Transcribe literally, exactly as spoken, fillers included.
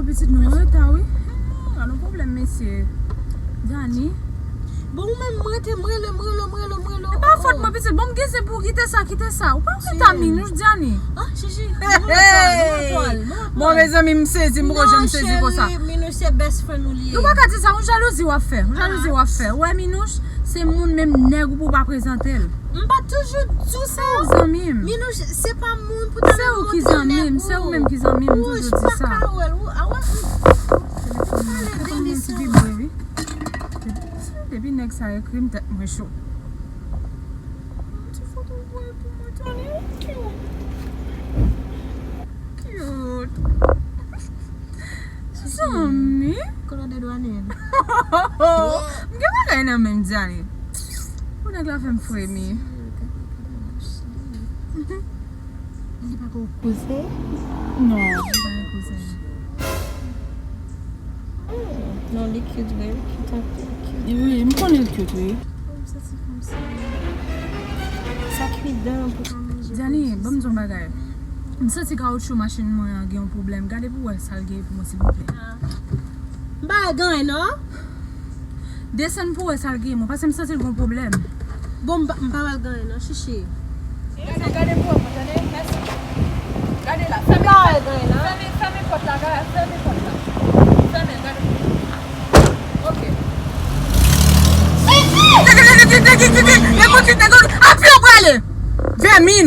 Pitit nou an reta, wi. Hmm, pa gen pwoblèm, mesye. Dani. Bon, ou menm, m rete, m rele, m rele, m rele, m rele. E pa fòt mwen, pitit. Bon, m gen zen pou kite sa, kite sa. Ou pa reta, Minouch, Dani. Ah, Chichi. Bon, mezanmi, m sezi, m poko janm sezi konsa. Minouch se best friend ou li ye. Nou pa ka di sa, yon jalouzi w ap fè. Yon jalouzi w ap fè. Ou wè, Minouch, se moun menm nèg ou pou w pa prezante l. M pa toujou di w sa. Se ou zanmi m. Minouch, se pa moun pou ta. Se ou ki zanmi m, se ou menm ki zanmi m, m toujou di sa. Ou pa ka wè l, ou, a wè, ou pale de mesye. Depi nèg sa ekri m, tèt mwen cho. Yon ti foto w voye pou mwen, Tony. Cute. Cute. Zanmi. Kolò de dwanèl. M gen bagay nan men m, Dani. Pou nèg la fè m fremi. Li pa gen kouzen? Non, li pa gen kouzen. Hmm, non, li cute, vre, li cute anpil, cute. Wi, m konnen l cute, wi. Oh, m santi kòmsi sa kwit dan pou ka manje. Dani, ban m di yon bagay. M santi kawotchou machin mwen an gen yon pwoblèm. Gade pou w wè sa l gen pou mwen, silvouplè. M pa wè gen anyen, non. Desann pou wè sa l gen, mwen, paske m santi l gon pwoblèm. Bon, m pa, m pa wè l gen anyen, non, Chichi. Gade, gade pou wè mwen, tande? Mèsi. Gade la, fèmen, fèmen, fèmen pòt la, gade, fèmen pòt la. Fèmen, gade. Ok. Nèg ou kite, nèg ou kite, nèg ou kite, nèg ou kite, a pye w prale. Vèmin.